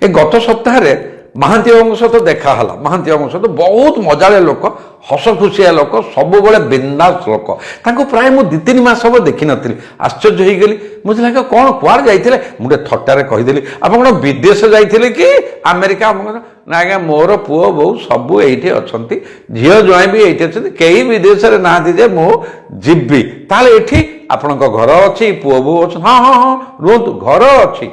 ଏ ଗତ ସପ୍ତାହରେ ମହାନ୍ତି ବାବୁଙ୍କ ସହିତ ଦେଖା ହେଲା। ମହାନ୍ତି ବାବୁଙ୍କ ସହିତ, ବହୁତ ମଜାଳିଆ ଲୋକ, ହସ ଖୁସିଆ ଲୋକ, ସବୁବେଳେ ବିନ୍ଦାସ ଲୋକ। ତାଙ୍କୁ ପ୍ରାୟ ମୁଁ 2-3 ମାସ ହେବ ଦେଖିନଥିଲି। ଆଶ୍ଚର୍ଯ୍ୟ ହେଇଗଲି। ମୁଁ କହିଲି, "ଆଜ୍ଞା, କ'ଣ କୁଆଡ଼େ ଯାଇଥିଲେ?" ମୁଁ ଟିକେ ଥଟ୍ଟାରେ କହିଦେଲି, "ଆପଣ କ'ଣ ବିଦେଶ ଯାଇଥିଲେ କି, ଆମେରିକା?" ଆପଣ ନା ଆଜ୍ଞା, ମୋର ପୁଅ ବୋହୂ ସବୁ ଏଇଠି ଅଛନ୍ତି, ଝିଅ ଜ୍ୱାଇଁ ବି ଏଇଠି ଅଛନ୍ତି, କେହି ବିଦେଶରେ ନାହାନ୍ତି ଯେ ମୁଁ ଯିବି। ତାହେଲେ ଏଠି ଆପଣଙ୍କ ଘର ଅଛି, ପୁଅ ବୋହୂ ଅଛନ୍ତି? ହଁ, ରୁହନ୍ତୁ, ଘର ଅଛି,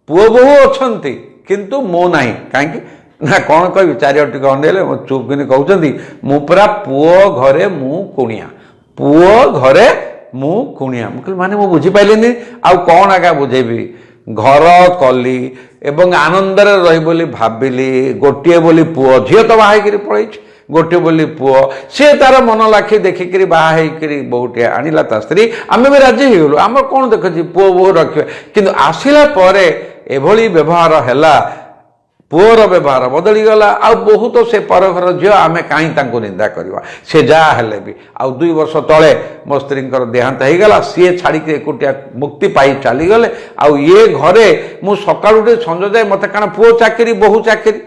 ପୁଅ ବୋହୂ ଅଛନ୍ତି, କିନ୍ତୁ ମୁଁ ନାହିଁ। କାହିଁକି ନା କ'ଣ କହିବି, ଚାରିଆଡ଼ୁ ଟିକେ ଅନେଇଲେ, ମୋ ଚୁପ୍ କିନି କହୁଛନ୍ତି, "ମୁଁ ପୁରା ପୁଅ ଘରେ ମୁଁ କୁଣିଆ, ପୁଅ ଘରେ ମୁଁ କୁଣିଆ।" ମୁଁ କହିଲି, "ମାନେ ମୁଁ ବୁଝିପାରିଲିନି।" ଆଉ କ'ଣ ଆଜ୍ଞା ବୁଝେଇବି? ଘର କଲି ଏବଂ ଆନନ୍ଦରେ ରହିବି ବୋଲି ଭାବିଲି। ଗୋଟିଏ ବୋଲି ପୁଅ, ଝିଅ ତ ବାହା ହେଇକିରି ପଳେଇଛି। ଗୋଟିଏ ବୋଲି ପୁଅ, ସିଏ ତାର ମନ ଲାଖି ଦେଖିକିରି ବାହା ହେଇକିରି ବୋହୂଟିଏ ଆଣିଲା, ତା ସ୍ତ୍ରୀ। ଆମେ ବି ରାଜି ହେଇଗଲୁ, ଆମର କ'ଣ ଦେଖୁଛି, ପୁଅ ବୋହୂ ରଖିବେ। କିନ୍ତୁ ଆସିଲା ପରେ ଏଭଳି ବ୍ୟବହାର ହେଲା, ପୁଅର ବ୍ୟବହାର ବଦଳିଗଲା। ଆଉ ବହୁତ ସେ ପର ଘର ଝିଅ, ଆମେ କାହିଁ ତାଙ୍କୁ ନିନ୍ଦା କରିବା? ସେ ଯାହା ହେଲେ ବି। ଆଉ 2 ବର୍ଷ ତଳେ ମୋ ସ୍ତ୍ରୀଙ୍କର ଦେହାନ୍ତ ହେଇଗଲା। ସିଏ ଛାଡ଼ିକି ଏକୁଟିଆ ମୁକ୍ତି ପାଇ ଚାଲିଗଲେ। ଆଉ ଇଏ ଘରେ ମୁଁ ସକାଳୁ ଉଠି ସଞ୍ଜ ଯାଏ ମୋତେ, କାରଣ ପୁଅ ଚାକିରି, ବୋହୂ ଚାକିରି,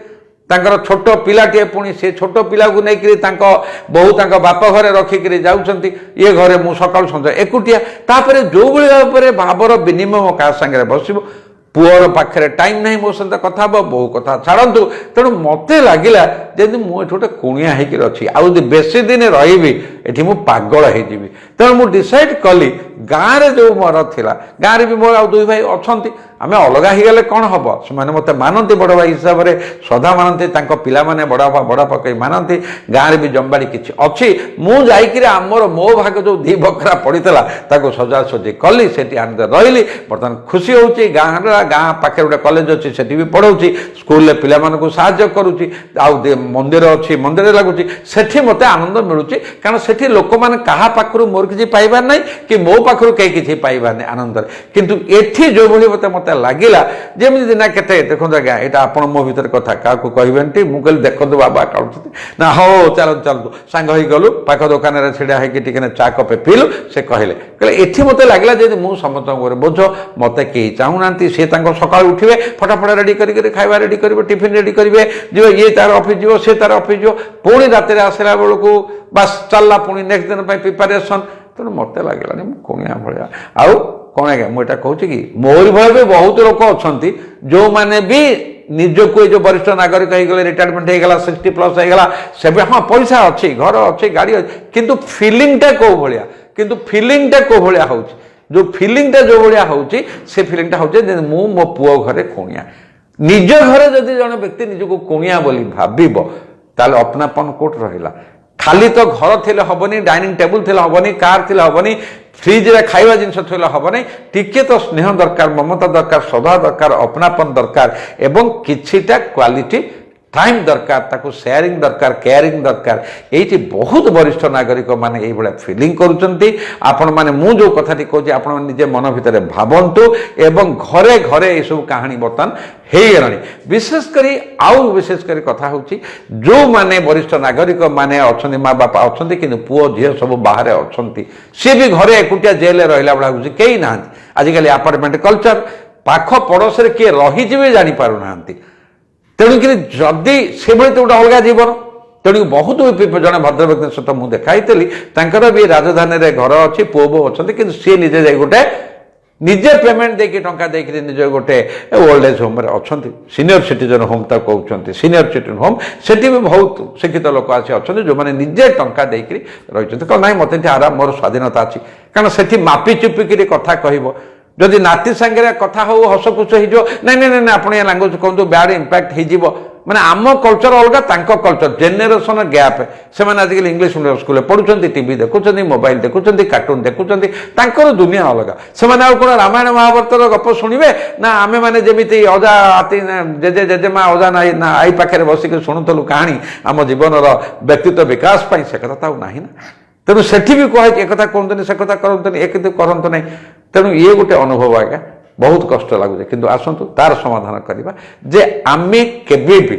ତାଙ୍କର ଛୋଟ ପିଲାଟିଏ, ପୁଣି ସେ ଛୋଟ ପିଲାକୁ ନେଇକରି ତାଙ୍କ ବୋହୂ ତାଙ୍କ ବାପ ଘରେ ରଖିକିରି ଯାଉଛନ୍ତି। ଇଏ ଘରେ ମୁଁ ସକାଳୁ ସଞ୍ଜ ଏକୁଟିଆ। ତାପରେ ଯେଉଁଭଳି ଭାବରେ ଭାବର ବିନିମୟ, କାହା ସାଙ୍ଗରେ ବସିବ? ପୁଅର ପାଖରେ ଟାଇମ୍ ନାହିଁ ମୋ ସହିତ କଥା ହେବ, ବୋହୂ କଥା ଛାଡ଼ନ୍ତୁ। ତେଣୁ ମୋତେ ଲାଗିଲା ଯେମିତି ମୁଁ ଏଠି ଗୋଟେ କୁଣିଆ ହେଇକିରି ଅଛି। ଆଉ ଯଦି ବେଶୀ ଦିନ ରହିବି ଏଠି, ମୁଁ ପାଗଳ ହେଇଯିବି। ତେଣୁ ମୁଁ ଡିସାଇଡ୍ କଲି, ଗାଁରେ ଯେଉଁ ମୋର ଥିଲା, ଗାଁରେ ବି ମୋର ଆଉ ଦୁଇ ଭାଇ ଅଛନ୍ତି। ଆମେ ଅଲଗା ହେଇଗଲେ କ'ଣ ହେବ? ସେମାନେ ମୋତେ ମାନନ୍ତି ବଡ଼ ଭାଇ ହିସାବରେ, ଶ୍ରଦ୍ଧା ମାନନ୍ତି। ତାଙ୍କ ପିଲାମାନେ ବଡ଼ ବାପା, ବଡ଼ ପକେଇ ମାନନ୍ତି। ଗାଁରେ ବି ଜମିବାଡ଼ି କିଛି ଅଛି। ମୁଁ ଯାଇକିରି ଆମର ମୋ ଭାଗ ଯେଉଁ 2 ବଖରା ପଡ଼ିଥିଲା, ତାକୁ ସଜାସଜି କଲି, ସେଠି ଆନନ୍ଦ ରହିଲି। ବର୍ତ୍ତମାନ ଖୁସି ହେଉଛି। ଗାଁରେ, ଗାଁ ପାଖରେ ଗୋଟେ କଲେଜ ଅଛି, ସେଠି ବି ପଢ଼ଉଛି। ସ୍କୁଲରେ ପିଲାମାନଙ୍କୁ ସାହାଯ୍ୟ କରୁଛି। ଆଉ ମନ୍ଦିର ଅଛି, ମନ୍ଦିରରେ ଲାଗୁଛି। ସେଠି ମୋତେ ଆନନ୍ଦ ମିଳୁଛି, କାରଣ ସେଠି ଲୋକମାନେ କାହା ପାଖରୁ ମୋର କିଛି ପାଇବାର ନାହିଁ କି ମୋ ପାଖରୁ କେହି କିଛି ପାଇବାର ନାହିଁ ଆନନ୍ଦରେ। କିନ୍ତୁ ଏଠି ଯେଉଁଭଳି ମୋତେ ଲାଗିଲା ଯେମିତି ଦିନ କେତେ, ଦେଖନ୍ତୁ ଆଜ୍ଞା, ଏଇଟା ଆପଣ ମୋ ଭିତରେ କଥା, କାହାକୁ କହିବେନି। ମୁଁ କହିଲି, "ଦେଖନ୍ତୁ ବାବା କାଢୁଛନ୍ତି।" ନା, ହଉ, ଚାଲନ୍ତୁ ଚାଲନ୍ତୁ। ସାଙ୍ଗ ହେଇଗଲୁ, ପାଖ ଦୋକାନରେ ଛିଡ଼ା ହେଇକି ଟିକେ ଚା କପେ ପିଇଲୁ। ସେ କହିଲେ, ଏଠି ମୋତେ ଲାଗିଲା ଯେମିତି ମୁଁ ସମସ୍ତଙ୍କ ଉପରେ ବୋଝ, ମୋତେ କେହି ଚାହୁଁନାହାନ୍ତି। ସେ ତାଙ୍କ ସକାଳୁ ଉଠିବେ, ଫଟାଫଟ ରେଡ଼ି କରିକିରି ଖାଇବା ରେଡ଼ି କରିବେ, ଟିଫିନ୍ ରେଡ଼ି କରିବେ, ଯିବେ। ଇଏ ତାର ଅଫିସ୍ ଯିବ, ସେ ତାର ଅଫିସ୍ ଯିବ। ପୁଣି ରାତିରେ ଆସିଲା ବେଳକୁ ବାସ୍ ଚାଲିଲା ପୁଣି ନେକ୍ସଟ ଦିନ ପାଇଁ ପ୍ରିପାରେସନ୍। ତେଣୁ ମୋତେ ଲାଗିଲାନି ମୁଁ କୁଣିଆ ଭଳିଆ। ଆଉ କ'ଣ ଆଜ୍ଞା, ମୁଁ ଏଇଟା କହୁଛି କି ମୋରି ଭଳିଆ ବି ବହୁତ ଲୋକ ଅଛନ୍ତି, ଯେଉଁମାନେ ବି ନିଜକୁ ଏ ଯେଉଁ ବରିଷ୍ଠ ନାଗରିକ ହେଇଗଲେ, ରିଟାୟାରମେଣ୍ଟ ହେଇଗଲା, 60+ ହେଇଗଲା, ସେବେ ହଁ ପଇସା ଅଛି, ଘର ଅଛି, ଗାଡ଼ି ଅଛି, କିନ୍ତୁ ଫିଲିଂଟା କେଉଁ ଭଳିଆ? କିନ୍ତୁ ଫିଲିଂଟା କେଉଁ ଭଳିଆ ହେଉଛି? ଯେଉଁ ଫିଲିଂଟା ଯେଉଁ ଭଳିଆ ହେଉଛି, ସେ ଫିଲିଂଟା ହେଉଛି ଯେ ମୁଁ ମୋ ପୁଅ ଘରେ କୁଣିଆ। ନିଜ ଘରେ ଯଦି ଜଣେ ବ୍ୟକ୍ତି ନିଜକୁ କୁଣିଆ ବୋଲି ଭାବିବ, ତାହେଲେ ଅପନାପନ କୋଉଠି ରହିଲା? ଖାଲି ତ ଘର ଥିଲେ ହବନି, ଡାଇନିଂ ଟେବୁଲ ଥିଲେ ହବନି, କାର୍ ଥିଲେ ହବନି, ଫ୍ରିଜରେ ଖାଇବା ଜିନିଷ ଥିଲେ ହବନି। ଟିକେ ତ ସ୍ନେହ ଦରକାର, ମମତା ଦରକାର, ଶ୍ରଦ୍ଧା ଦରକାର, ଅପନାପନ ଦରକାର ଏବଂ କିଛିଟା କ୍ୱାଲିଟି ଟାଇମ୍ ଦରକାର, ତାକୁ ସେୟାରିଂ ଦରକାର, କେୟାରିଂ ଦରକାର। ଏଇଠି ବହୁତ ବରିଷ୍ଠ ନାଗରିକମାନେ ଏଇଭଳିଆ ଫିଲିଂ କରୁଛନ୍ତି। ଆପଣମାନେ, ମୁଁ ଯେଉଁ କଥାଟି କହୁଛି, ଆପଣମାନେ ନିଜେ ମନ ଭିତରେ ଭାବନ୍ତୁ। ଏବଂ ଘରେ ଘରେ ଏସବୁ କାହାଣୀ ବର୍ତ୍ତମାନ ହେଇଗଲାଣି। ବିଶେଷ କରି, ଆଉ ବିଶେଷ କରି କଥା ହେଉଛି, ଯେଉଁମାନେ ବରିଷ୍ଠ ନାଗରିକ ମାନେ ଅଛନ୍ତି, ମା ବାପା ଅଛନ୍ତି, କିନ୍ତୁ ପୁଅ ଝିଅ ସବୁ ବାହାରେ ଅଛନ୍ତି, ସିଏ ବି ଘରେ ଏକୁଟିଆ ଜେଲରେ ରହିଲା ଭଳିଆ ହେଉଛି, କେହି ନାହାନ୍ତି। ଆଜିକାଲି ଆପାର୍ଟମେଣ୍ଟ କଲଚର, ପାଖ ପଡ଼ୋଶରେ କିଏ ରହିଛି ବି ଜାଣିପାରୁନାହାନ୍ତି। ତେଣୁକରି ଯଦି ସେଭଳି ତ ଗୋଟେ ଅଲଗା ଜୀବନ। ତେଣୁ ବହୁତ ବି ଜଣେ ଭଦ୍ରବ୍ୟକ୍ତିଙ୍କ ସହିତ ମୁଁ ଦେଖା ହେଇଥିଲି। ତାଙ୍କର ବି ରାଜଧାନୀରେ ଘର ଅଛି, ପୁଅ ବୋହୂ ଅଛନ୍ତି, କିନ୍ତୁ ସିଏ ନିଜେ ଯାଇ ଗୋଟେ ନିଜେ ପେମେଣ୍ଟ ଦେଇକି, ଟଙ୍କା ଦେଇକିରି ନିଜ ଗୋଟେ ଓଲ୍ଡ ଏଜ୍ ହୋମ୍ରେ ଅଛନ୍ତି। ସିନିୟର ସିଟିଜେନ୍ ହୋମ୍ ତାକୁ କହୁଛନ୍ତି, ସିନିୟର ସିଟିଜେନ୍ ହୋମ୍। ସେଠି ବି ବହୁତ ଶିକ୍ଷିତ ଲୋକ ଆସି ଅଛନ୍ତି, ଯେଉଁମାନେ ନିଜେ ଟଙ୍କା ଦେଇକିରି ରହିଛନ୍ତି। କ'ଣ ନାହିଁ, ମୋତେ ଏଠି ଆରାମ, ମୋର ସ୍ୱାଧୀନତା ଅଛି। କାରଣ ସେଠି ମାପି ଚୁପିକିରି କଥା କହିବ। ଯଦି ନାତି ସାଙ୍ଗରେ କଥା ହଉ, ହସ ଖୁସ ହେଇଯିବ, ନାଇଁ ନାଇଁ ନାଇଁ, ଆପଣ ଏ ଲାଙ୍ଗୁଏଜ କୁହନ୍ତୁ, ବ୍ୟାଡ୍ ଇମ୍ପାକ୍ଟ ହେଇଯିବ। ମାନେ ଆମ କଲଚର ଅଲଗା, ତାଙ୍କ କଲଚର, ଜେନେରେସନ ଗ୍ୟାପ୍। ସେମାନେ ଆଜିକାଲି ଇଂଲିଶ ମିଡ଼ିୟମ ସ୍କୁଲରେ ପଢୁଛନ୍ତି, ଟିଭି ଦେଖୁଛନ୍ତି, ମୋବାଇଲ ଦେଖୁଛନ୍ତି, କାର୍ଟୁନ ଦେଖୁଛନ୍ତି, ତାଙ୍କର ଦୁନିଆ ଅଲଗା। ସେମାନେ ଆଉ କ'ଣ ରାମାୟଣ ମହାଭାରତର ଗପ ଶୁଣିବେ ନା ଆମେମାନେ ଯେମିତି ଅଜା ଆତି, ଜେଜେ, ଜେଜେମା, ଅଜା ନାଇ ନା ଆଈ ପାଖରେ ବସିକି ଶୁଣୁଥିଲୁ କାହାଣୀ ଆମ ଜୀବନର ବ୍ୟକ୍ତିତ୍ୱ ବିକାଶ ପାଇଁ, ସେ କଥା ତ ଆଉ ନାହିଁ ନା। ତେଣୁ ସେଠି ବି କୁହାଯାଇଛି, ଏକଥା କୁହନ୍ତୁନି, ସେ କଥା କରନ୍ତୁନି, ଏ କିନ୍ତୁ କରନ୍ତୁ ନାହିଁ। ତେଣୁ ଇଏ ଗୋଟେ ଅନୁଭବ ଆଜ୍ଞା, ବହୁତ କଷ୍ଟ ଲାଗୁଛି। କିନ୍ତୁ ଆସନ୍ତୁ ତାର ସମାଧାନ କରିବା ଯେ ଆମେ କେବେ ବି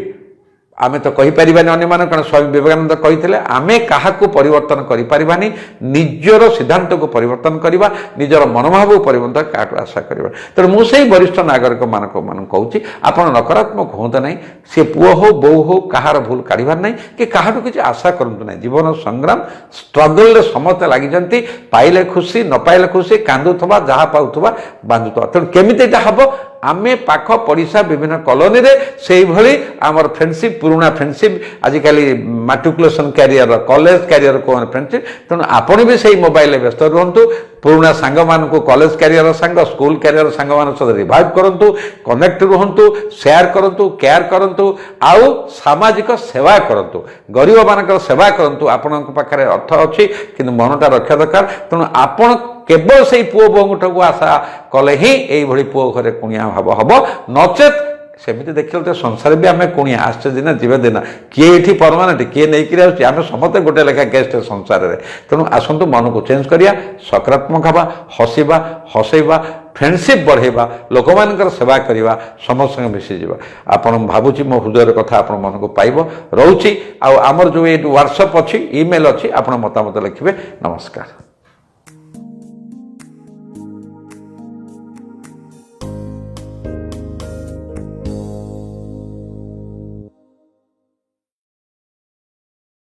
ଆମେ ତ କହିପାରିବାନି ଅନ୍ୟମାନଙ୍କୁ, କାରଣ ସ୍ୱାମୀ ବିବେକାନନ୍ଦ କହିଥିଲେ ଆମେ କାହାକୁ ପରିବର୍ତ୍ତନ କରିପାରିବାନି, ନିଜର ସିଦ୍ଧାନ୍ତକୁ ପରିବର୍ତ୍ତନ କରିବା, ନିଜର ମନୋଭାବକୁ ପରିବର୍ତ୍ତନ କାହାଠୁ ଆଶା କରିବା। ତେଣୁ ମୁଁ ସେଇ ବରିଷ୍ଠ ନାଗରିକମାନଙ୍କୁ ମାନଙ୍କୁ କହୁଛି, ଆପଣ ନକାରାତ୍ମକ ହୁଅନ୍ତୁ ନାହିଁ। ସେ ପୁଅ ହଉ, ବୋହୂ ହଉ, କାହାର ଭୁଲ କାଢ଼ିବାର ନାହିଁ କି କାହାଠୁ କିଛି ଆଶା କରନ୍ତୁ ନାହିଁ। ଜୀବନ ସଂଗ୍ରାମ, ଷ୍ଟ୍ରଗଲରେ ସମସ୍ତେ ଲାଗିଛନ୍ତି। ପାଇଲେ ଖୁସି, ନ ପାଇଲେ ଖୁସି, କାନ୍ଦୁଥିବା, ଯାହା ପାଉଥିବା ବାନ୍ଧୁଥିବା। ତେଣୁ କେମିତି ଏଇଟା ହେବ? ଆମେ ପାଖ ପଡ଼ିଶା ବିଭିନ୍ନ କଲୋନୀରେ ସେଇଭଳି ଆମର ଫ୍ରେଣ୍ଡସିପ୍, ପୁରୁଣା ଫ୍ରେଣ୍ଡସିପ୍, ଆଜିକାଲି ମାଟ୍ରିକୁଲେସନ୍ କ୍ୟାରିୟର, କଲେଜ କ୍ୟାରିୟର କ'ଣ ଫ୍ରେଣ୍ଡସିପ୍। ତେଣୁ ଆପଣ ବି ସେଇ ମୋବାଇଲରେ ବ୍ୟସ୍ତ ରୁହନ୍ତୁ। ପୁରୁଣା ସାଙ୍ଗମାନଙ୍କୁ, କଲେଜ କ୍ୟାରିୟର ସାଙ୍ଗ, ସ୍କୁଲ କ୍ୟାରିୟର ସାଙ୍ଗମାନଙ୍କ ସହିତ ରିଭାଇଭ୍ କରନ୍ତୁ, କନେକ୍ଟ ରୁହନ୍ତୁ, ସେୟାର କରନ୍ତୁ, କେୟାର କରନ୍ତୁ ଆଉ ସାମାଜିକ ସେବା କରନ୍ତୁ, ଗରିବମାନଙ୍କର ସେବା କରନ୍ତୁ। ଆପଣଙ୍କ ପାଖରେ ଅର୍ଥ ଅଛି, କିନ୍ତୁ ମନଟା ରଖିବା ଦରକାର। ତେଣୁ ଆପଣ କେବଳ ସେଇ ପୁଅ ବୋହୂଙ୍କଠାକୁ ଆଶା କଲେ ହିଁ ଏଇଭଳି ପୁଅ ଘରେ କୁଣିଆ ଭାବ ହେବ। ନଚେତ୍ ସେମିତି ଦେଖିଲେ ତ ସଂସାର ବି ଆମେ କୁଣିଆ, ଆସିଛେ ଦିନ ଯିବେ ଦିନ। କିଏ ଏଠି ପରମାନେଣ୍ଟ? କିଏ ନେଇକିରି ଆସୁଛି? ଆମେ ସମସ୍ତେ ଗୋଟେ ଲେଖା ଗେଷ୍ଟ ସଂସାରରେ। ତେଣୁ ଆସନ୍ତୁ, ମନକୁ ଚେଞ୍ଜ କରିବା, ସକାରାତ୍ମକ ହେବା, ହସିବା, ହସେଇବା, ଫ୍ରେଣ୍ଡସିପ୍ ବଢ଼େଇବା, ଲୋକମାନଙ୍କର ସେବା କରିବା, ସମସ୍ତଙ୍କ ମିଶିଯିବା। ଆପଣ ଭାବୁଛି ମୋ ହୃଦୟର କଥା ଆପଣ ମନକୁ ପାଇବ। ରହୁଛି। ଆଉ ଆମର ଯେଉଁ ଏଇଠି ହ୍ୱାଟ୍ସଅପ୍ ଅଛି, ଇମେଲ୍ ଅଛି, ଆପଣ ମତାମତ ଲେଖିବେ। ନମସ୍କାର।